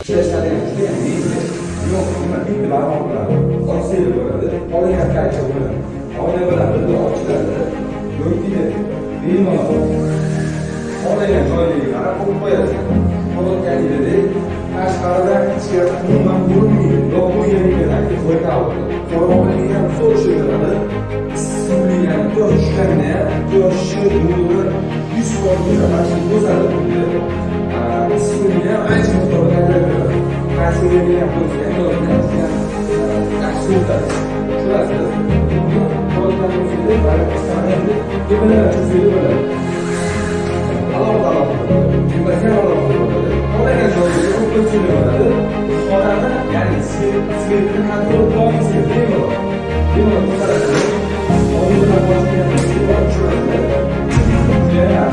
Ishlashlarni ham juda ham yengil. Yo'q, nima, bitta barmoq bilan ochsangiz bo'ladi. Xohlagan paytda buni oyna bilan birga ochiladi. Yoki bemalol xohlagan joyiga qarab qo'yib qo'yasiz. Qo'yayotganingizda tashqaridan ichkari umuman ko'rinmaydi. Yoqib blackout. Qorong'iligi ham zo'r ishlatiladi. Issiqligi, ya'ni quyosh tushganda ham quyoshni nuri 100% почти to'sadi bunda. Issiqligi ham ancha miqdorda qaytarib beradi. Qaysi ham bo'lsa ham yozda ham juda ham yaxshi sovutadi. Tushunasiz? Buni qo'yayotgan bo'lsangiz, tepadan tushsangiz bo'ladi. Alohida alohida bo'ladi. Tepasi ham alohida bo'ladi. Xohlagan joyiga qo'yib qo'ysangiz bo'ladi. Xonani, ya'ni свет ini контроль qila olmaysiz bemalol. Bemalol ko'tarasiz. Oynadan ochgan bo'lsangiz, tushirasiz. Juda yaxshi.